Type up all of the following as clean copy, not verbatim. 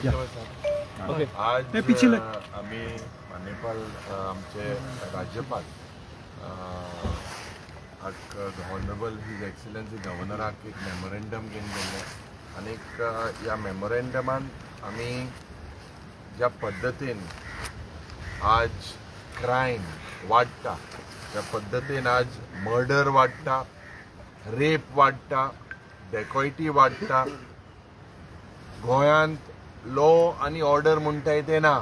Okay. आज ते पिछे आम्ही मानेपाल आमचे राज्यपाल ऑनरेबल his excellency गव्हर्नराक एक मेमोरेंडम घेवन गेल्ले आनीक ह्या मेमोरेंडमान आमी ज्या पद्दतीन आज क्रायम वाडटा, ज्या पद्दतीन आज मर्डर वाडटा, रेप वाडटा, डेकॉयटी वाडटा, गोंयांत लॉ आनी ऑर्डर म्हणटाय तें ना.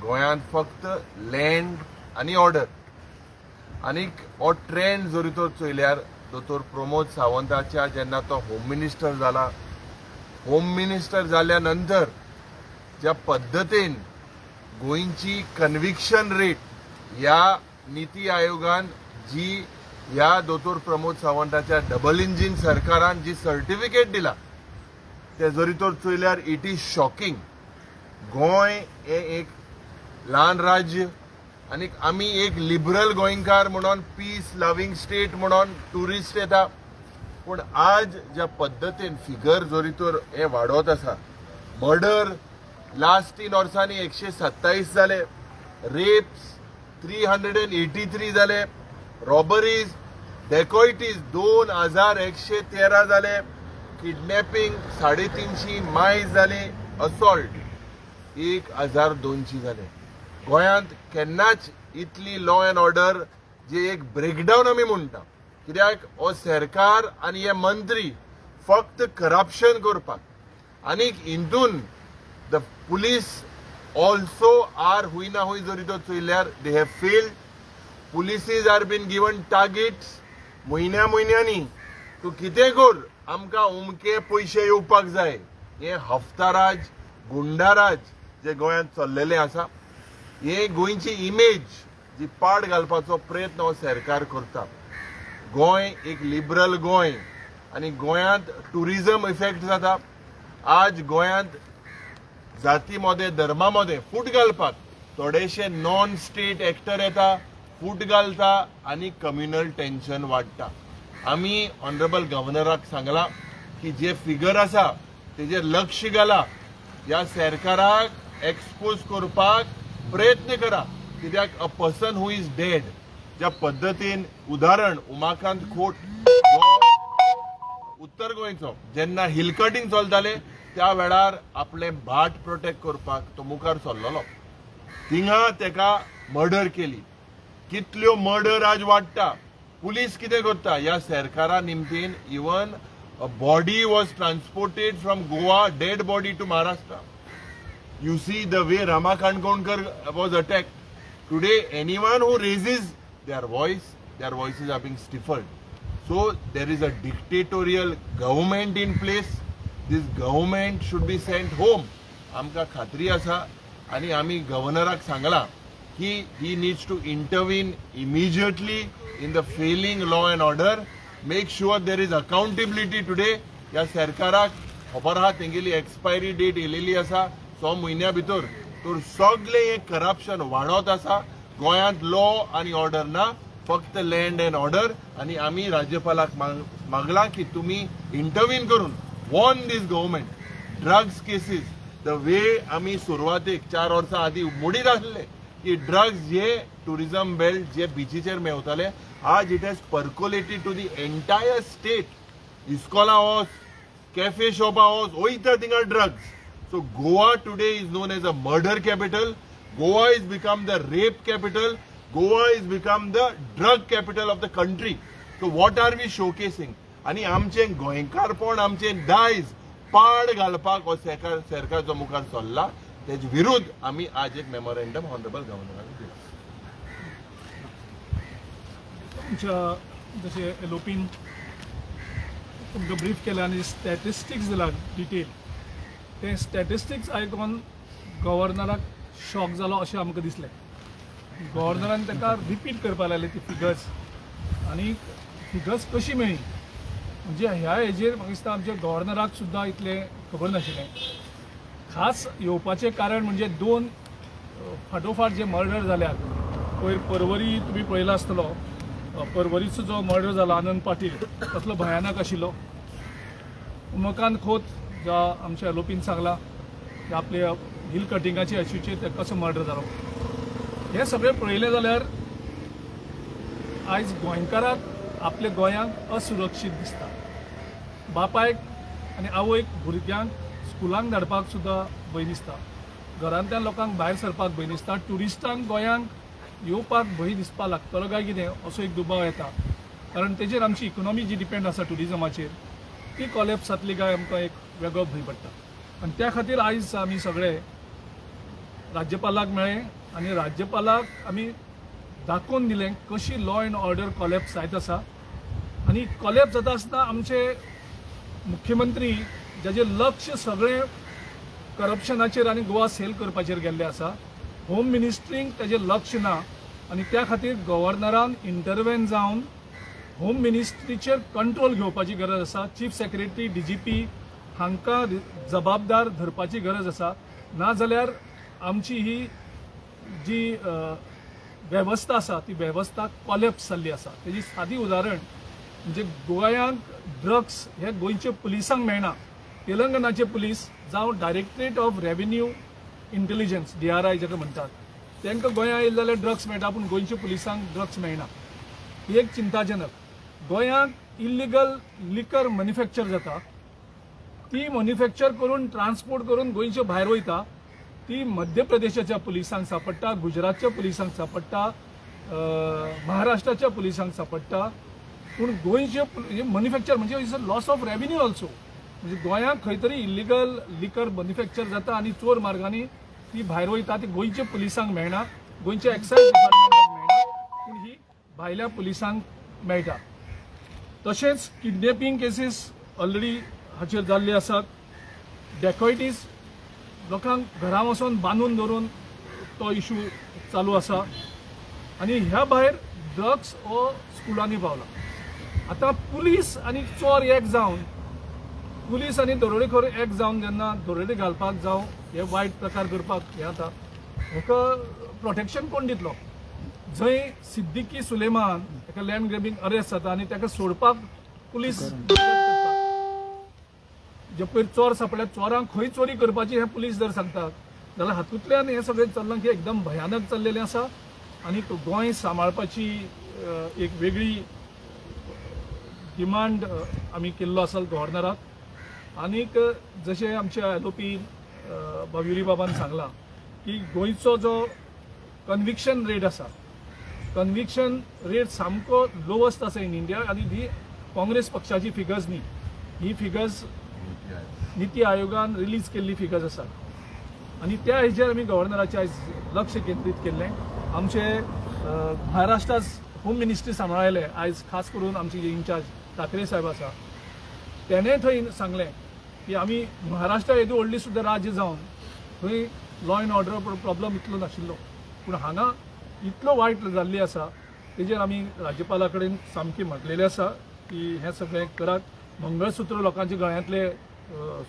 गोंयांत फक्त लँड आनी ऑर्डर. आनीक हो ट्रेंड जरी तर चोयल्यार दोतोर प्रमोद सावंताच्या जेन्ना तो होम मिनिस्टर जाला, होम मिनिस्टर जाल्या नंतर ज्या पद्दतीन गोंयची कन्विक्शन रेट ह्या निती आयोगान जी ह्या दोतोर प्रमोद सावंताच्या डबल इंजीन सरकारान जी सर्टिफिकेट दिला ते जरी तर चोयल्यार it is shocking. Goa हें एक ल्हान राज्य आनी आमी एक लिबरल गोंयकार म्हणून, पीस लवींग स्टेट म्हणून ट्युरिस्ट येता, पूण आज ज्या पद्दतीन फिगर जरी तर हे वाडत आसा, मर्डर लास्ट 3 वर्सांनी 127 जाले, रेप्स 383 जाले, रॉबरीज, डेकॉयटीज 2113 जाले, किडनॅपिंग 350 मायज जाली, असॉल्ट 1200 जाले. गोंयांत केन्नाच इतली लॉ अँड ऑर्डर जे एक ब्रेकडावन आमी म्हणटा, कित्याक हो सरकार आनी हे मंत्री फक्त करप्शन करपाक आनी हितून the police also are हुंय ना हुंय जरी तो चोयल्यार they have failed. Polices are been given targets म्हयन्या म्हयन्यांनी, तूं कितें कर, आमकां उमके पयशे येवपाक जाय. हें हफ्ताराज, गुंडाराज जे गोंयांत चल्लेलें आसा, हे गोंयची इमेज जी पाड घालपाचो प्रयत्न हो सरकार करता. गोंय एक लिबरल गोंय आनी गोंयांत टुरिझम इफेक्ट जाता. आज गोंयांत जाती मदें, धर्मा मदें फूट घालपाक थोडेशे नॉन स्टेट एक्टर येता, फूट घालता आनी कम्युनल टेन्शन वाडटा. आमी ऑनरेबल गव्हर्नराक सांगलां की जे फिगर आसा तेजेर लक्ष घाला, ह्या सरकाराक एक्सपोज करपाक प्रयत्न करा, कित्याक a person who is dead, ज्या पद्दतीन, उदाहरण उमाकांत खोट जो उत्तर गोंयचो, जेन्ना हिल कटिंग चलताले त्या वेळार आपलें भाट प्रोटेक्ट करपाक तो मुखार सरलेलो, थिंगा तेका मर्डर केली. कितल्यो मर्डर आज वाडटा. पुलीस कितें करता? ह्या सरकारा निमतीन even a body was transported from Goa, dead body, to Maharashtra. You see the way Rama Kankonkar was attacked. Today, anyone who raises their voice, their voices are being stifled. So there is a dictatorial government in place. This government should be sent home. आमकां खात्री आसा आनी आमी गव्हर्नराक सांगलां की he needs to intervene immediately in the failing law and order. Make sure there is accountability today. ह्या सरकाराक खबर आहा, तेंगेली एक्सपायरी डेट येयलेली आसा 6 म्हयन्या भितर, तर सगळें हें करप्शन वाडत आसा. गोंयांत लॉ आनी ऑर्डर ना, फक्त लँड अँड ऑर्डर. आनी आमी राज्यपालाक मागलां की तुमी इंटरवीन करून warn this government. Drugs cases, the way आमी सुरवातेक 4 वर्सां आदी मोडीत आसले की ड्रग्स जे टुरिझम बेल्ट, जे बिचीचेर मेवताले, आज it has percolated to the entire state. इस्कॉला वच, कॅफे शॉपा वच, वयता थिंगा drugs. So Goa today is known as a murder capital. Goa is become the rape capital. Goa is become the drug capital of the country. So what are we showcasing? आनी आमचें गोंयकारपण, आमचें दायज पाड घालपाक हो सरकार, सरकार जो मुखार चल्ला, तेजे विरुद्ध आमी आज एक मेमोरेंडम ऑनरेबल गव्हर्नराक दिला. तुमच्या जशें एलओपीन तुमकां ब्रीफ केलें आनी स्टॅटिस्टिक्स दिला डिटेल, ते स्टॅटिस्टिक्स आयकोन गव्हर्नराक शॉक जालो अशें आमकां दिसलें. गव्हर्नरान ताका रिपीट करपाक लायले ती फिगर्स आनी फिगर्स कशी मेळ्ळी, म्हणजे ह्या हेजेर म्हाका दिसता आमच्या गव्हर्नराक सुद्दां इतलें खबर नाशिल्लें. खास येवपाचें कारण म्हणजे दोन फाटोफाट जे मर्डर जाल्यात, पयर परवरी तुमी पळयला आसतलो, परवरीचो जो मर्डर जाला आनंद पाटील, कसलो भयानक आशिल्लो. उमकांत खोत जो आमच्या एलओपीन सांगला. आपले हिल कटिंगाचे इशूचेर ते कसो मर्डर जालो. हें सगळें पळयलें जाल्यार आयज गोंयकाराक आपल्या गोंयांक असुरक्षीत दिसता. बापायक आनी आवयक भुरग्यांक स्कुलांक धाडपाक सुद्दां भंय दिसता, घरांतल्या लोकांक भायर सरपाक भंय दिसता, ट्युरिस्टांक गोंयांक येवपाक भंय दिसपाक लागतलो काय कितें असो एक दुबाव येता. कारण तेजेर आमची इकोनॉमी जी डिपेंड आसा ट्युरिजमाचेर ती कॉलेप्स जातली काय आमकां एक वेगळो भंय पडटा. आनी त्या खातीर आयज आमी सगळे राज्यपालाक मेळ्ळे आनी राज्यपालाक आमी दाखोवन दिलें कशी लॉ एंड ऑर्डर कॉलेप्स जायत आसा. आनी कॉलेप्स जाता आसतना आमचे मुख्यमंत्री जाचें लक्ष सगळें करप्शनाचेर आनी गोवा सेल करपाचेर गेल्लें आसा, होम मिनिस्ट्रींक ताजें लक्ष ना आनी त्या खातीर गव्हर्नरान इंटरवेन जावन होम मिनिस्ट्रीचेर कंट्रोल घेवपाची गरज आसा. चीफ सेक्रेटरी, डीजीपी हांकां जबाबदार धरपाची गरज आसा. नाजाल्यार आमची ही जी वेवस्था आसा ती वेवस्था कॉलेप्स जाल्ली आसा. तेजी सादी उदाहरण म्हणजे गोंयांक ड्रग्स हे गोंयचे पुलिसांक मेळना, तेलंगणाचे पुलीस जावं directorate of revenue intelligence DRI जाका म्हणटात तांकां गोंया आयले जाल्यार ड्रग्स मेळटा, पूण गोंयच्या पुलिसांक ड्रग्स मेळना. ही एक चिंताजनक. गोंयांत इल्लिगल लिकर मॅन्युफॅक्चर जाता, ती मॅन्युफॅक्चर करून ट्रान्सपोर्ट करून गोंयच्या भायर वयता, ती मध्य प्रदेशाच्या पुलिसांक सांपडटा, गुजरातच्या पुलिसांक सांपडटा, महाराष्ट्राच्या पुलिसांक सांपडटा. पूण गोंयचे मॅन्युफॅक्चर म्हणजे it's a loss of revenue also. म्हणजे गोंयांत खंय तरी इल्लिगल लिकर मॅन्युफॅक्चर जाता आनी चोर मार्गांनी ती भायर वयता, ती गोंयच्या पुलिसांक मेळना, गोंयच्या एक्सायज डिपार्टमेंटाक मेळना, पूण ही भायल्या पुलिसांक मेळटा. तशेंच किडनॅपिंग केसीस ऑलरेडी हाचेर जाल्ले आसात. डेकॉयटीज, लोकांक घरा वचोन बांदून दवरून तो इशू चालू आसा. आनी ह्या भायर ड्रग्स हो स्कुलांनी पावला. आतां पुलीस आनी चोर एक जावन, पुलीस आनी दरोडेखोर एक जावन जेन्ना दरोडे घालपाक जावं हे वायट प्रकार करपाक हें जाता, हेका प्रोटेक्शन कोण दितलो? जंय सिद्दीकी सुलेमान हेका लँड ग्रेबिंग अरेस्ट जाता आनी ताका सोडपाक पुलीस करता. जे पयर चोर सापडल्यार चोरांक खंय चोरी करपाची हें पुलीस जर सांगतात जाल्यार हातूंतल्यान हें सगळें चल्लां की एकदम भयानक चल्लेलें आसा. आनी गोंय सांबाळपाची एक वेगळी डिमांड आमी केल्लो आसा गव्हर्नराक. आनीक जशें आमच्या एलओपी बाब युरी बाबान सांगलां की गोंयचो जो कन्विक्शन रेट आसा, कन्विक्शन रेट सामको लोवस्ट आसा इन इंडिया. आनी ही काँग्रेस पक्षाची फिगर्स न्ही, ही फिगर्स निती आयोगान रिलीज केल्ली फिगर्स आसात. आनी त्या हेजेर आमी गव्हर्नराचें आयज लक्ष केंद्रीत केल्लें. आमचे महाराष्ट्रात होम मिनिस्ट्री सांबाळयले आयज खास करून आमचे जे इन्चार्ज ठाकरे साहेब आसा तेणें थंय सांगलें की आमी महाराष्ट्रा येदी व्हडली सुद्दां राज्य जावन थंय लॉ एंड ऑर्डर प्रॉब्लम इतलो नाशिल्लो, पूण हांगा इतलो वायट जाल्ली आसा. तेजेर आमी राज्यपाला कडेन सामकी म्हटलेलें आसा की हें सगळें करात. मंगळसूत्र लोकांच्या गळ्यांतले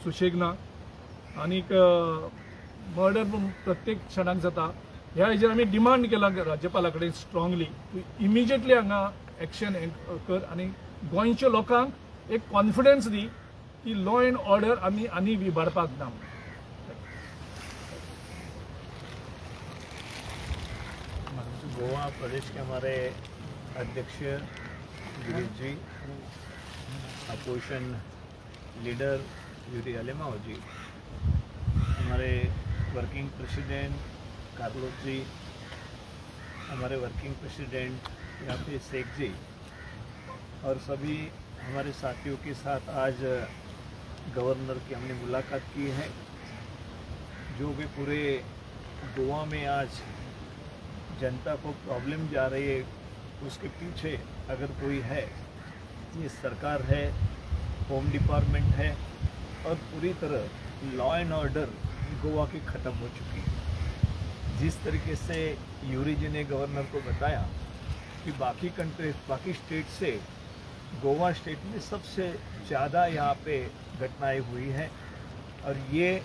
सुशेग ना आनीक मर्डर प्रत्येक क्षणाक जाता. ह्या हेजेर आमी डिमांड केला राज्यपाला कडेन स्ट्रॉंगली, तूं इमिजिएटली हांगा एक्शन कर आनी गोंयच्या लोकांक एक कॉन्फिडन्स दी की लॉ एंड ऑर्डर आमी आनी इबाडपाक ना म्हणून. गोवा प्रदेश के हमारे अध्यक्ष गिरीश जी, अपोजिशन लीडर यूरी अलेमाओ जी, हमारे वर्किंग प्रेसिडेंट कार्लोस जी, हमारे वर्किंग प्रेसिडेंट यहाँ पे शेख जी और सभी हमारे साथियों के साथ आज गवर्नर की हमने मुलाकात की है। जो भी पूरे गोवा में आज जनता को प्रॉब्लम जा रही है, उसके पीछे अगर कोई है, ये सरकार है, होम डिपार्टमेंट है और पूरी तरह लॉ एंड ऑर्डर गोवा की ख़त्म हो चुकी है। जिस तरीके से यूरी जी ने गवर्नर को बताया कि बाकी कंट्रीज, बाकी स्टेट से गोवा स्टेट में सबसे ज़्यादा यहाँ पे घटनाएं हुई हैं और ये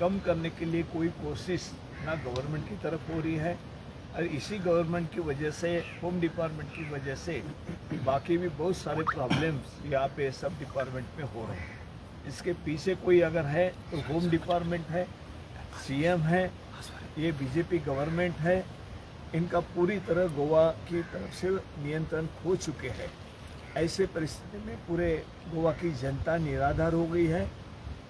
कम करने के लिए कोई कोशिश ना गवर्नमेंट की तरफ हो रही है और इसी गवर्नमेंट की वजह से, होम डिपार्टमेंट की वजह से बाकी भी बहुत सारे प्रॉब्लम्स यहाँ पे सब डिपार्टमेंट में हो रहे हैं। इसके पीछे कोई अगर है तो होम डिपार्टमेंट है। सीएम है, ये बीजेपी गवर्नमेंट है, इनका पूरी तरह गोवा की तरफ से नियंत्रण खो चुके हैं। ऐसे परिस्थिति में पूरे गोवा की जनता निराधार हो गई है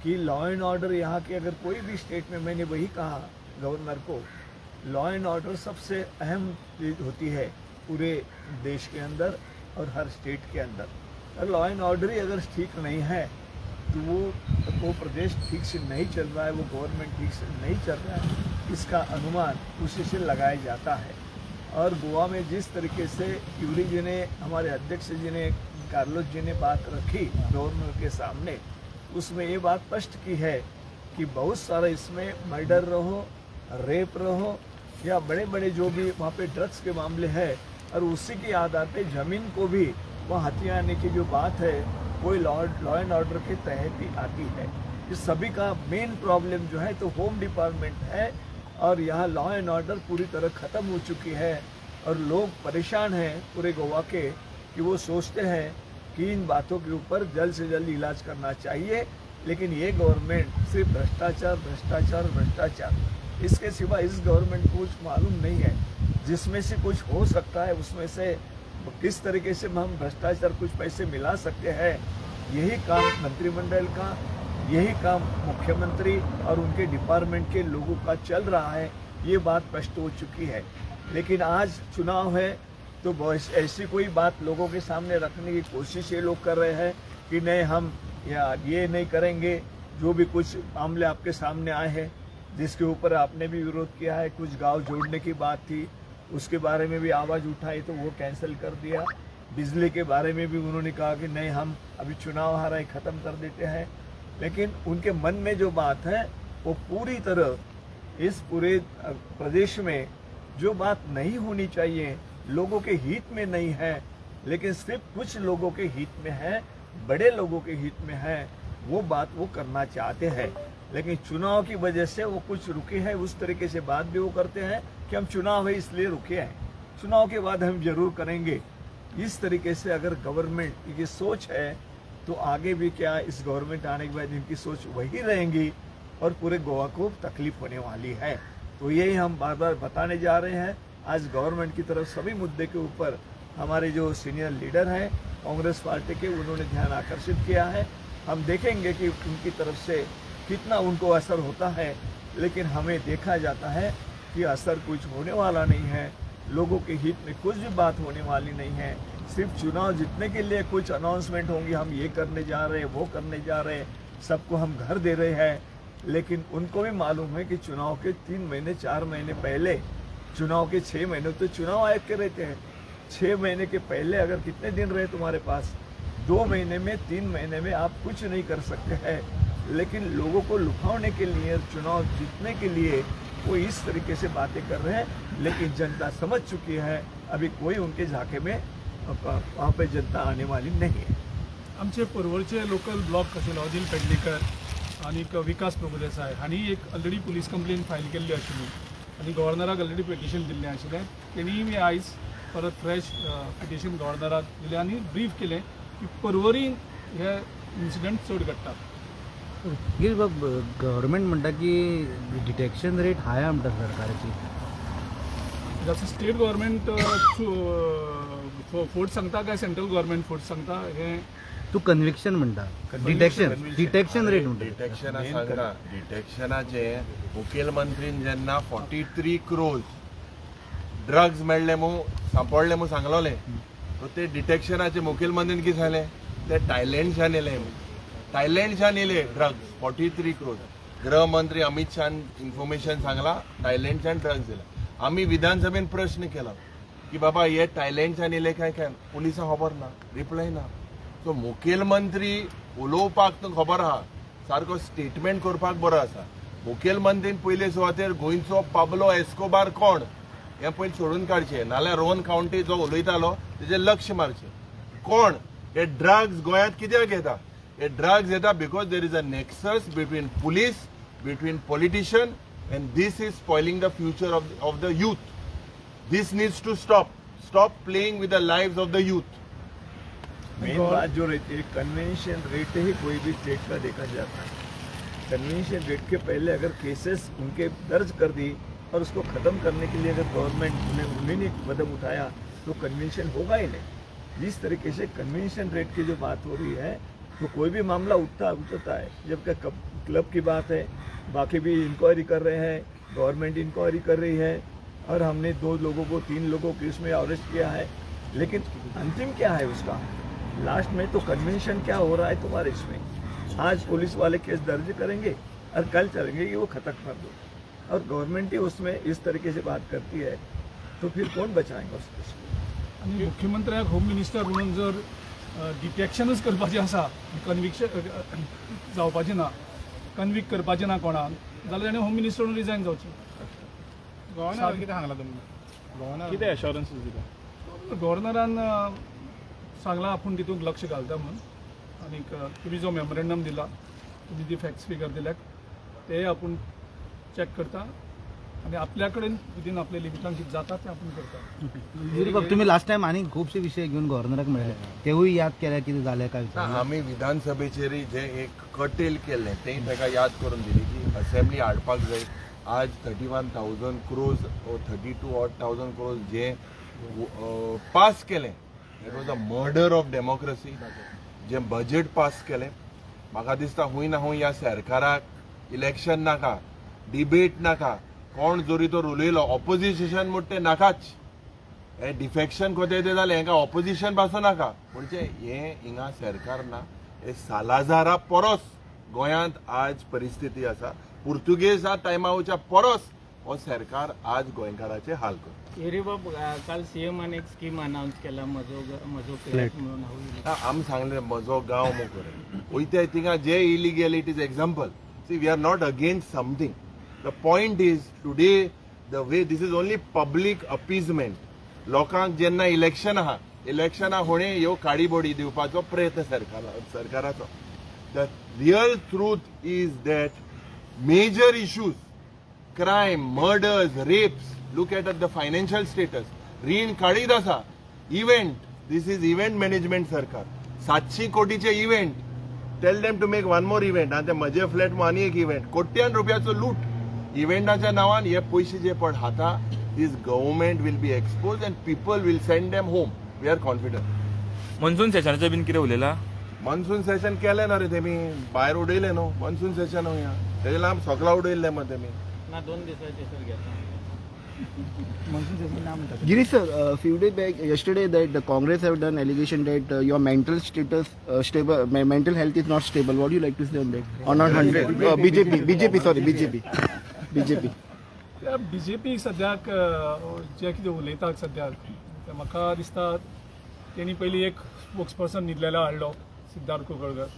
कि लॉ एंड ऑर्डर यहाँ के अगर कोई भी स्टेट में, मैंने वही कहा गवर्नर को, लॉ एंड ऑर्डर सबसे अहम चीज़ होती है पूरे देश के अंदर और हर स्टेट के अंदर। और लॉ एंड ऑर्डर ही अगर ठीक नहीं है तो वो प्रदेश ठीक से नहीं चल रहा है, वो गवर्नमेंट ठीक से नहीं चल रहा है, इसका अनुमान उसी से लगाया जाता है। और गोवा में जिस तरीके से यूरी जी ने, हमारे अध्यक्ष जी ने, कार्लोस जी ने बात रखी गवर्नर के सामने, उसमें ये बात स्पष्ट की है कि बहुत सारा इसमें मर्डर रहो, रेप रहो या बड़े बड़े जो भी वहाँ पे ड्रग्स के मामले हैं, और उसी के आधार पे ज़मीन को भी वहाँ हथियाने की जो बात है वो लॉ एंड ऑर्डर के तहत ही आती है। इस सभी का मेन प्रॉब्लम जो है तो होम डिपार्टमेंट है, और यहाँ लॉ एंड ऑर्डर पूरी तरह ख़त्म हो चुकी है और लोग परेशान हैं पूरे गोवा के कि वो सोचते हैं कि इन बातों के ऊपर जल्द से जल्द इलाज करना चाहिए। लेकिन ये गवर्नमेंट सिर्फ भ्रष्टाचार भ्रष्टाचार भ्रष्टाचार, इसके सिवा इस गवर्नमेंट को कुछ मालूम नहीं है। जिसमें से कुछ हो सकता है उसमें से किस तरीके से हम भ्रष्टाचार कुछ पैसे मिला सकते हैं, यही काम मंत्रिमंडल का, यही काम मुख्यमंत्री और उनके डिपार्टमेंट के लोगों का चल रहा है, ये बात स्पष्ट हो चुकी है। लेकिन आज चुनाव है तो ऐसी कोई बात लोगों के सामने रखने की कोशिश ये लोग कर रहे हैं कि नहीं हम या ये नहीं करेंगे। जो भी कुछ मामले आपके सामने आए हैं जिसके ऊपर आपने भी विरोध किया है, कुछ गांव जोड़ने की बात थी उसके बारे में भी आवाज़ उठाई तो वो कैंसिल कर दिया। बिजली के बारे में भी उन्होंने कहा कि नहीं हम अभी चुनाव आ रहा है ख़त्म कर देते हैं। लेकिन उनके मन में जो बात है वो पूरी तरह इस पूरे प्रदेश में जो बात नहीं होनी चाहिए, लोगों के हित में नहीं है, लेकिन सिर्फ कुछ लोगों के हित में है, बड़े लोगों के हित में है, वो बात वो करना चाहते हैं। लेकिन चुनाव की वजह से वो कुछ रुके हैं। उस तरीके से बात भी वो करते हैं कि हम चुनाव है इसलिए रुके हैं, चुनाव के बाद हम जरूर करेंगे। इस तरीके से अगर गवर्नमेंट की ये सोच है तो आगे भी क्या इस गवर्नमेंट आने के बाद इनकी सोच वही रहेंगी और पूरे गोवा को तकलीफ होने वाली है। तो यही हम बार बार बताने जा रहे हैं। आज गवर्नमेंट की तरफ सभी मुद्दे के ऊपर हमारे जो सीनियर लीडर हैं कांग्रेस पार्टी के, उन्होंने ध्यान आकर्षित किया है। हम देखेंगे कि उनकी तरफ से कितना उनको असर होता है, लेकिन हमें देखा जाता है कि असर कुछ होने वाला नहीं है, लोगों के हित में कुछ भी बात होने वाली नहीं है। सिर्फ चुनाव जीतने के लिए कुछ अनाउंसमेंट होंगी, हम ये करने जा रहे हैं, वो करने जा रहे हैं, सबको हम घर दे रहे हैं। लेकिन उनको भी मालूम है कि चुनाव के 3 महीने 4 महीने पहले, चुनाव के 6 महीने तो चुनाव आयोग के रहते हैं, 6 महीने के पहले अगर कितने दिन रहे तुम्हारे पास, 2 महीने में 3 महीने में आप कुछ नहीं कर सकते हैं। लेकिन लोगों को लुभाने के लिए, चुनाव जीतने के लिए वो इस तरीके से बातें कर रहे हैं। लेकिन जनता समझ चुकी है, अभी कोई उनके झांके में वहाँ पे जनता आने वाली नहीं है। आमचे पर्वरचे लोकल ब्लॉक आशिल्ले अदिल पेडणेकर आनीक विकास प्रभुदेसाय हांणी एक ऑलरेडी पुलीस कंप्लेन फायल केल्ली आशिल्ली आनी गव्हर्नराक ऑलरेडी पिटिशन दिल्लें आशिल्लें। तेणीय बी आयज परत फ्रेश पिटिशन गव्हर्नराक दिलें आनी ब्रीफ केलें की पर्वरीन हे इन्सिडंट चड घडटात। गिरीश बाब, गव्हर्मेंट म्हणटा की डिटेक्शन रेट हाय म्हणटा सरकाराची। जसं स्टेट गव्हर्मेंट फोर्ट सांगता काय सेंट्रल गव्हर्मेंट फोर्ट सांगता हे तूं कन्विक्शन म्हणटा, डिटेक्शन डिटेक्शन रेट म्हणटा। डिटेक्शना सांगता, डिटेक्शनाचे मुखेलमंत्रीन जेन्ना 43 क्रोज ड्रग्स मेळ्ळे म्हूण सांपडले म्हूण सांगलोले, सो ते डिटेक्शनाचे मुखेलमंत्रीन कितें सांगलें, ते थायलंडच्यान येयले, थायलंडच्यान येयले ड्रग्स 43 क्रोज। गृहमंत्री अमित शान इन्फॉर्मेशन सांगला थायलंडच्यान ड्रग्स येयला। आमी विधानसभेन प्रश्न केला की बाबा हे थायलंडच्यान येयले काय काय, पुलिसांक खबर ना, रिप्लाय ना। सो मुखेलमंत्री उलोवपाक तुका खबर आहा, सारको स्टेटमेंट करपाक बरो आसा। मुखेलमंत्रीन पयले सुवातेर गोंयचो पाब्लो एस्कोबार कोण हें पयलीं सोडून काडचें, नाल्यार रोहन कावंटी जो उलयतालो तेजेर लक्ष मारचें। कोण हे ड्रग्स गोंयांत कित्याक येता? हे ड्रग्स येता because there is a nexus between police, between politician, and this is spoiling the future of the youth. This needs to stop. Stop playing with the lives of the youth. Main बात जो रहती है, convention rate ही कोई भी state का देखा जाता है। Convention date K पहले अगर cases उनके दर्ज कर दी और उसको ख़त्म करने के लिए अगर गवर्नमेंट ने उन्हें नहीं कदम उठाया तो कन्वेंशन होगा ही नहीं। जिस तरीके से कन्वेंशन रेट की जो बात हो रही है, तो कोई भी मामला उठता है, जबकि क्लब की बात है, बाकी भी इंक्वायरी कर रहे हैं, गवर्नमेंट इंक्वायरी कर रही है और हमने दो लोगों को, तीन लोगों को इसमें अरेस्ट किया है, लेकिन अंतिम क्या है उसका लास्ट में? तो कन्वेंशन क्या हो रहा है तुम्हारे इसमें? आज पुलिस वाले केस दर्ज करेंगे और कल चलेंगे कि वो खत्म कर दो और गवर्नमेंट ही उसमें इस तरीके से बात करती है, तो फिर कौन बचाएंगे उस केस को? आनी मुख्यमंत्र्याक होम मिनिस्टर म्हणून जर डिटेक्शनूच करपाचें आसा, कन्विक्शन जावपाचें ना, कन्विक्ट करपाचें ना कोणाक, जाल्यार ताणें होम मिनिस्टर म्हणून रिजायन जावचें. गव्हर्नर कितें सांगलां तुमकां? गव्हर्नर कितें एश्योरन्सीस दिता? गव्हर्नरान सांगलां आपूण तितूंत लक्ष घालता म्हणून. आनीक तुमी जो मेमोरेंडम दिला, तुमी जी फॅक्ट्स फिगर दिल्यात, ते आपूण चॅक करता आनी आपल्या कडेन विदीन आपल्या लिमिटान कितें जाता तें आपूण करता. गिरीबाब, तुम्ही लास्ट टायम आनी खुबशे विशय घेवन गव्हर्नराक मेळ्ळे, तेवूय याद केल्या कितें जालें काय? ना, आमी विधानसभेचेरय जे एक कटेल केल्लें तें ताका याद करून दिली की असेंब्ली हाडपाक जाय. आज 31,000 crores, 32 odd thousand crores जे पास केलें, it was a murder of democracy. J budget pass केलें, म्हाका दिसता हूंय ना हूंय ह्या सरकाराक इलेक्शन नाका, डिबेट नाका. कोण जरी तर उलयलो, ऑपोजिशन म्हूण तें नाकाच. हे डिफेक्शन कोते ते जालें, हांकां ऑपोजिशन पासून नाका. म्हणजे हें हिंगा सरकार ना, हे सालाझारा परस गोंयांत आज परिस्थिती आसा. पुर्तुगेजा टायमावच्या परस हो सरकार आज गोंयकाराचे हाल करता. गिरीबाब, काल सीएमान एक स्कीम अनाऊन्स केला, म्हजो फ्लॅट म्हणून हांव. आमी सांगलें, म्हजो गांव मुखार वयताय थिंगा जे illegalities, example, see, we are not against something. The point is, today the way this is only public appeasement. लोकांक जेन्ना इलेक्शन आहा, इलेक्शना हुणे ह्यो काडीबोडी दिवपाचो प्रयत्न सरकाराचो. The real truth is that major issues, crime, murders, rapes, look at the financial status. रीण काडीत आसा. Event, this is event management सरकार. 700 कोटीचे event, tell them to make one more event. आनी ते म्हजे फ्लॅट आनी एक इव्हेंट, कोट्यान रुपयाचो लूट इव्हेंटाच्या नांवान. हे पयशे जे पड खाता, this government will be expose and people will send them home. We are confident. Monsoon सेशनाचें बीन कितें उलयला? मॉन्सून सेशन केलें ना रे, तेमी भायर उडयलें न्हू. मॉन्सून सेशन ह्या तेजे लांब सोकला उडयल्लें मग तेमी. ना, 2 दिसाचे सर घेता. Girish sir, a few days back, yesterday, that the Congress have done allegation that your mental status stable, mental health is not stable. What do you like to say on that? Or not 100? BJP, BJP, sorry, BJP, BJP. त्या BJP सद्याक जे कितें उलयतात सद्याक, ते म्हाका दिसता तेणी पयलीं एक स्पोक्स पर्सन न्हिदलेलो हाडलो, सिद्धार्थ कुंकळकर.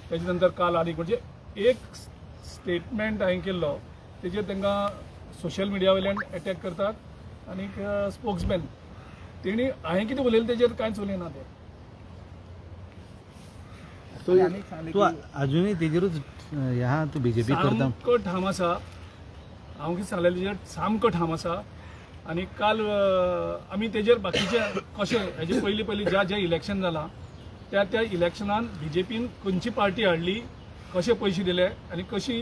तेजे नंतर काल आनी म्हणजे एक स्टेटमेंट हांवें केल्लो, तेजेर तांकां सोशल मिडिया वयल्यान एटॅक करतात. आनीक स्पोक्समॅन तेणी हांवें कितें उलयलें तेजेर कांयच उलयना ते. So तू अजूनय तेजेरूच ह्या तू बीजेपी करता? सामको ठाम आसा. हांव कितें सांगलें तेजेर सामको ठाम आसा. आनी काल आमी तेजेर बाकीचे कशें हेजे पयलीं पयलीं ज्या जें इलेक्शन जालां, त्या त्या इलेक्शनान बीजेपीन खंयची पार्टी हाडली, कशे पयशे दिले आनी कशी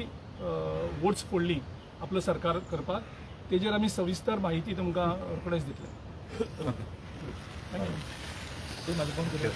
वोट्स फोडली आपलो सरकार करपाक, तेजेर आमी सविस्तर माहिती तुमकां रोखडेच दितले. Thank you.